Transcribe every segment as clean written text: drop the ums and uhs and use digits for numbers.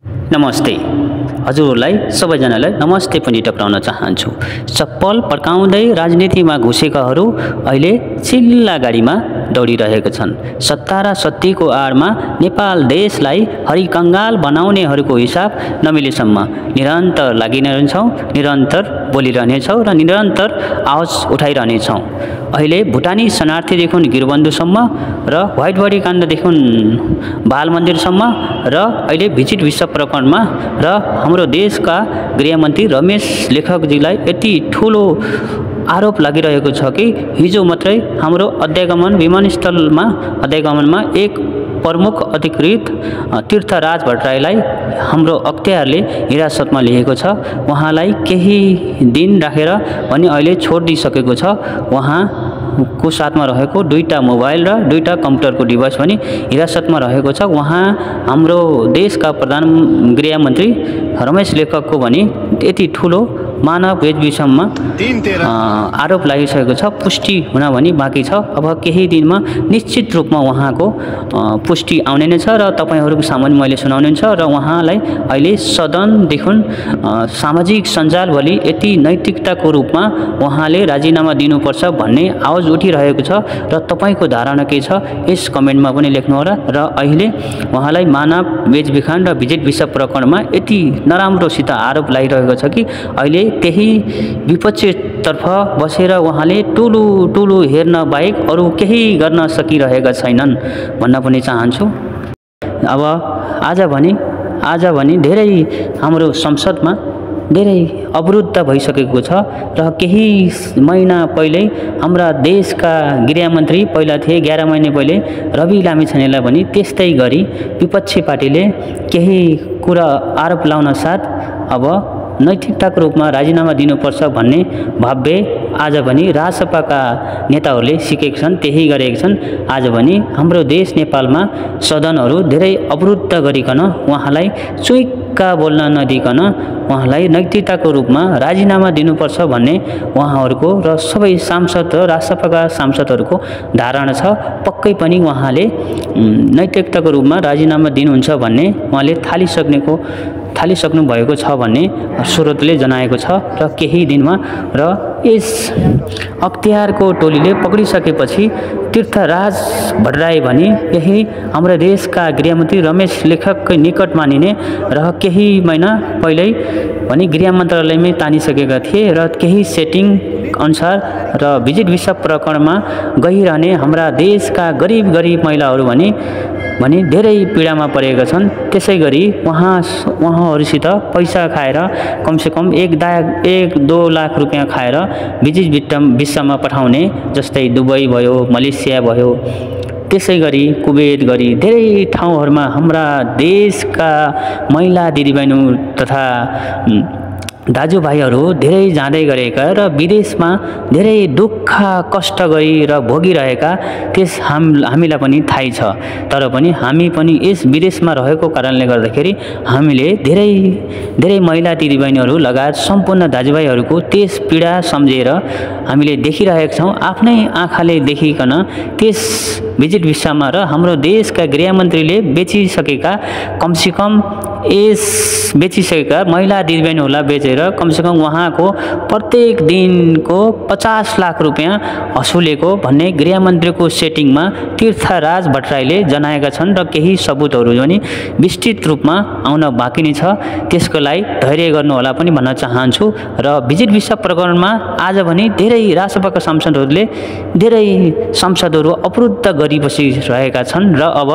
नमस्ते। हजुरहरूलाई सबैजनालाई नमस्ते पनि टक्राउन चाहन्छु। चप्पल पड्काउँदै राजनीतिमा घुसेकाहरू अहिले चिल्ला गाडीमा दौडिरहेका छन्। सत्ता र शक्तिको आडमा नेपाल देशलाई हरिकङ्गाल बनाउनेहरूको हिसाब नमिलेसम्म निरन्तर लागिरहनेछौँ, निरन्तर बोलिरहनेछौँ र निरन्तर आवाज उठाइरहनेछौँ। अहिले भुटानी शरणार्थीदेखि गिरबन्धुसम्म र व्हाइट बडी काण्डदेखि बाल मन्दिरसम्म र अहिले भिजिट विश्व प्रकरणमा र हाम्रो देशका गृहमन्त्री रमेश लेखकजीलाई यति ठुलो आरोप लागिरहेको छ कि हिजो मात्रै हाम्रो अध्यागमनमा एक प्रमुख अधिकृत तीर्थराज भट्टराईलाई हाम्रो अख्तियारले हिरासतमा लिएको छ। उहाँलाई केही दिन राखेर पनि अहिले छोडिदिइसकेको छ। उहाँको साथमा रहेको 2टा मोबाइल र 2टा कम्प्युटरको डिभाइस पनि हिरासतमा रहेको छ। उहाँ हाम्रो देशका प्रधान गृहमन्त्री रमेश लेखकको पनि यति ठुलो मानव बेचबिखनमा आरोप लागिसकेको छ। पुष्टि हुन पनि बाँकी छ। अब केही दिनमा निश्चित रूपमा उहाँको पुष्टि आउने नै छ र तपाईहरूको सामुन्ने मैले सुनाउने छ र उहाँलाई अहिले सदनदेखि सामाजिक सञ्जालभरि यति नैतिकताको रूपमा उहाँले राजीनामा दिनुपर्छ भन्ने आवाज उठिरहेको छ र तपाईको धारणा के छ यस कमेन्टमा पनि लेख्नुहोला। र अहिले उहाँलाई मानव बेचबिखन र भिजिट विश्व प्रकरणमा यति नराम्रोसित आरोप लागिरहेको छ कि अहिले त्यही विपक्षतर्फ बसेर उहाँले टुलु हेर्न बाहेक अरू केही गर्न सकिरहेका छैनन् भन्न पनि चाहन्छु। अब आज भने धेरै हाम्रो संसदमा धेरै अवरुद्ध भइसकेको छ र केही महिना पहिल्यै हाम्रा देशका गृहमन्त्री पहिला थिए 11 महिना पहिले रवि लामिछानेलाई पनि त्यस्तै गरी विपक्षी पार्टीले केही कुरा आरोप लाउन साथ अब नैतिकताको रूपमा राजीनामा दिनुपर्छ भन्ने भव्य आज पनि राजसभाका नेताहरूले सिकेका छन्, त्यही गरेका छन्। आज पनि हाम्रो देश नेपालमा सदनहरू धेरै अवरुद्ध गरिकन उहाँलाई चुइक्का बोल्न नदिकन उहाँलाई नैतिकताको रूपमा राजीनामा दिनुपर्छ भन्ने उहाँहरूको र सबै सांसद र राजसभाका सांसदहरूको धारणा छ। पक्कै पनि उहाँले नैतिकताको रूपमा राजीनामा दिनुहुन्छ भन्ने उहाँले थालिसक्नु भएको छ भन्ने स्रोतले जनाएको छ। र केही दिनमा र यस अख्तियारको टोलीले पक्रिसकेपछि तीर्थराज भट्टराई भने यही हाम्रो देशका गृहमन्त्री रमेश लेखककै निकट मानिने र केही महिना पहिल्यै पनि गृह मन्त्रालयमै तानिसकेका थिए र केही सेटिङ अनुसार र भिजिट विश्व प्रकरणमा गइरहने हाम्रा देशका गरिब महिलाहरू भने धेरै पीडामा परेका छन्। त्यसै गरी उहाँहरूसित पैसा खाएर कमसेकम 1-2 लाख रुपियाँ खाएर भिजिट विश्वमा पठाउने जस्तै दुबई भयो, मलेसिया भयो, त्यसै गरी कुवेत गरी धेरै ठाउँहरूमा हाम्रा देशका महिला दिदीबहिनी तथा दाजुभाइहरू धेरै जाँदै गरेका र विदेशमा धेरै दुःख कष्ट गरी र भोगिरहेका त्यस हामीलाई पनि थाहै छ। तर पनि हामी पनि यस विदेशमा रहेको कारणले गर्दाखेरि हामीले धेरै महिला दिदीबहिनीहरू लगायत सम्पूर्ण दाजुभाइहरूको त्यस पीडा सम्झेर हामीले देखिरहेका छौँ। आफ्नै आँखाले देखिकन त्यस भिजिट विश्वमा र हाम्रो देशका गृहमन्त्रीले बेचिसकेका महिला दिदीबहिनीहरूलाई बेचेर कमसेकम उहाँको प्रत्येक दिनको 50 लाख रुपियाँ हसुलेको भन्ने गृहमन्त्रीको सेटिङमा तीर्थराज भट्टराईले जनाएका छन् र केही सबुतहरू पनि विस्तृत रूपमा आउन बाँकी नै छ। त्यसको लागि धैर्य गर्नुहोला पनि भन्न चाहन्छु। र भिजिट विश्व प्रकरणमा आज पनि धेरै राजसभाका सांसदहरू अवरुद्ध गरी बसिरहेका छन् र अब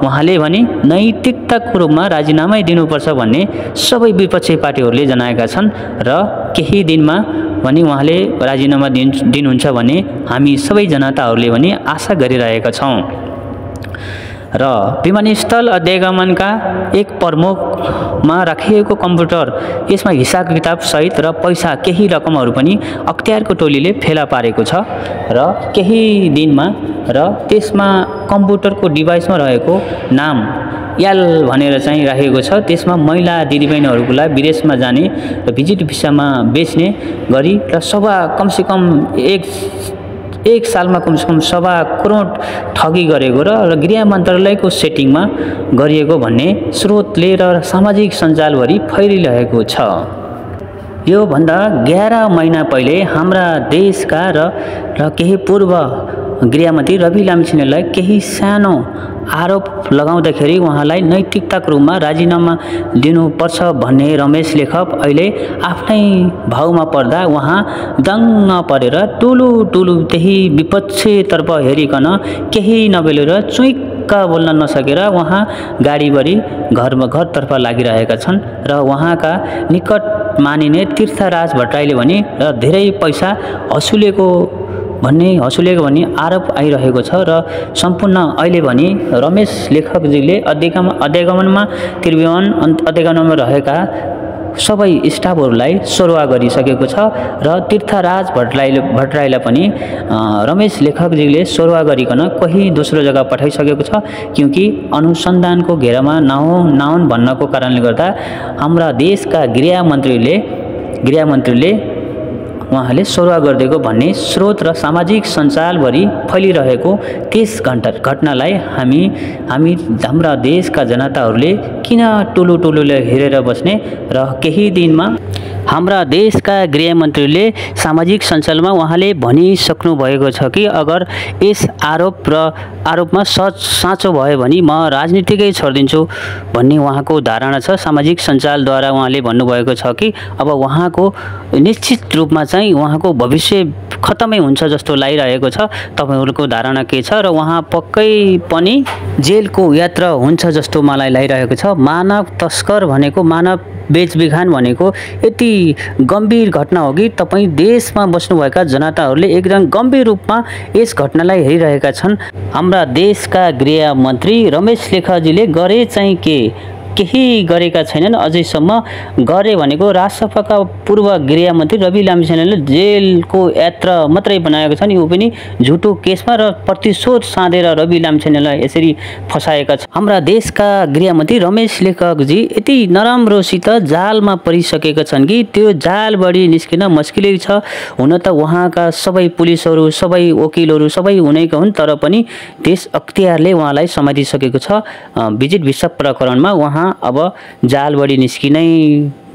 उहाँले भने नैतिकताको रूपमा राजीनामै दिनुपर्छ भन्ने सबै विपक्षी पार्टीहरूले जनाएका छन् र केही दिनमा भने उहाँले राजीनामा दिनुहुन्छ भन्ने हामी सबै जनताहरूले पनि आशा गरिरहेका छौँ। र विमानस्थल अध्यागमनका एक प्रमुखमा राखिएको कम्प्युटर यसमा हिसाब किताब सहित र पैसा केही रकमहरू पनि अख्तियारको टोलीले फेला पारेको छ र केही दिनमा र त्यसमा कम्प्युटरको डिभाइसमा रहेको नाम याल भनेर चाहिँ राखेको छ। त्यसमा महिला दिदीबहिनीहरूलाई विदेशमा जाने र भिजिट भिसामा बेच्ने गरी र कमसेकम एक सालमा कमसेकम 1.25 करोड ठगी गरेको र गृह मन्त्रालयको सेटिङमा गरिएको भन्ने स्रोतले र सामाजिक सञ्जालभरि फैलिरहेको छ। यो भन्दा 11 महिना पहिले हाम्रा देशका र केही पूर्व गृहमन्त्री रवि लामिछानेलाई केही सानो आरोप लगाउँदाखेरि उहाँलाई नैतिकताको रूपमा राजीनामा दिनुपर्छ भन्ने रमेश लेखक अहिले आफ्नै भाउमा पर्दा उहाँ दङ्ग परेर टुलु त्यही विपक्षतर्फ हेरिकन केही नबोलेर चुइक्क बोल्न नसकेर उहाँ गाडीभरि घरतर्फ लागिरहेका छन् र उहाँका निकट मानिने तीर्थराज भट्टराईले भने र धेरै पैसा हसुलेको भन्ने आरोप आइरहेको छ र सम्पूर्ण अहिले भने रमेश लेखकजीले अध्यागमनमा त्रिभुवन अध्यागमनमा रहेका सबै स्टाफहरूलाई सरुवा गरिसकेको छ र तीर्थराज भट्टराईलाई पनि रमेश लेखकजीले सरुवा गरिकन कोही दोस्रो जग्गा पठाइसकेको छ, क्योंकि अनुसन्धानको घेरामा नहुन् भन्नको कारणले गर्दा हाम्रा देशका गृहमन्त्रीले उहाँले सरुवा गरिदिएको भन्ने स्रोत र सामाजिक सञ्जालभरि फैलिरहेको त्यस घटनालाई हाम्रा देशका जनताहरूले किन टुलुले हेरेर बस्ने र केही दिनमा हाम्रा देशका गृहमन्त्रीले सामाजिक सञ्जालमा उहाँले भनिसक्नु भएको छ कि अगर यस आरोपमा साँचो भयो भने म राजनीतिकै छोडिदिन्छु भन्ने उहाँको धारणा छ। सामाजिक सञ्जालद्वारा उहाँले भन्नुभएको छ कि अब उहाँको निश्चित रूपमा चाहिँ उहाँको भविष्य खतमै हुन्छ जस्तो लागिरहेको छ। तपाईहरुको धारणा के छ र उहाँ पक्कै पनि जेलको यात्रा हुन्छ जस्तो मलाई लागिरहेको छ। मानव तस्कर भनेको मानव बेचबिखान भनेको यति गम्भीर घटना हो कि तपाईँ देशमा बस्नुभएका जनताहरूले एकदम गम्भीर रूपमा यस घटनालाई हेरिरहेका छन्। हाम्रा देशका गृहमन्त्री रमेश लेखकजीले गरे चाहिँ केही गरेका छैनन् अझैसम्म। गरे भनेको राजसभाका पूर्व गृहमन्त्री रवि लामिछानेले जेलको यात्रा मात्रै बनाएको छन्। यो पनि झुटो केसमा र प्रतिशोध साँधेर रवि लामिछानेलाई यसरी फसाएका छन्। हाम्रा देशका गृहमन्त्री रमेश लेखकजी यति नराम्रोसित जालमा परिसकेका छन् कि त्यो जालबाट निस्किन मुस्किलै छ। हुन त उहाँका सबै पुलिसहरू, सबै वकिलहरू सबै उनैका हुन्, तर पनि देश अख्तियारले उहाँलाई समातिसकेको छ। विजित विश्व प्रकरणमा उहाँ अब जालबाट निस्किनै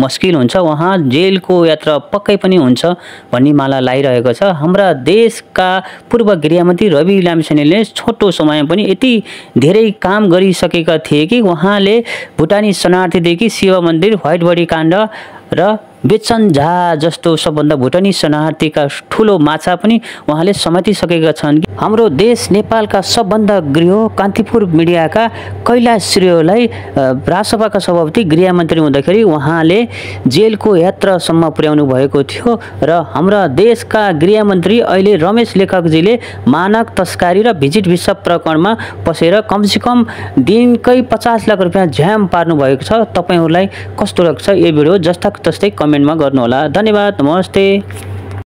मुस्किल हुन्छ, उहाँ जेलको यात्रा पक्कै पनि हुन्छ भन्ने मलाई लागिरहेको छ। हाम्रा देशका पूर्व गृहमन्त्री रवि लामिछानेले छोटो समयमा पनि यति धेरै काम गरिसकेका थिए कि उहाँले भुटानी शरणार्थीदेखि शिव मन्दिर, व्हाइट बडी काण्ड र बेचन झा जस्तो सबभन्दा भुटानी शरणार्थीका ठुलो माछा पनि उहाँले समातिसकेका छन्। हाम्रो देश नेपालका सबभन्दा गृह कान्तिपुर मिडियाका कैलाश श्रेयलाई राजसभाका सभापति गृहमन्त्री हुँदाखेरि उहाँले जेलको यात्रासम्म पुर्याउनु भएको थियो र हाम्रा देशका गृहमन्त्री अहिले रमेश लेखकजीले मानव तस्करी र विजिट विश्व प्रकरणमा पसेर कमसेकम दिनकै 50 लाख रुपियाँ झ्याम पार्नु भएको छ। तपाईहरुलाई कस्तो लाग्छ यो भिडियो? जस्ताको तस्तै कमेन्टमा गर्नुहोला। धन्यवाद, नमस्ते।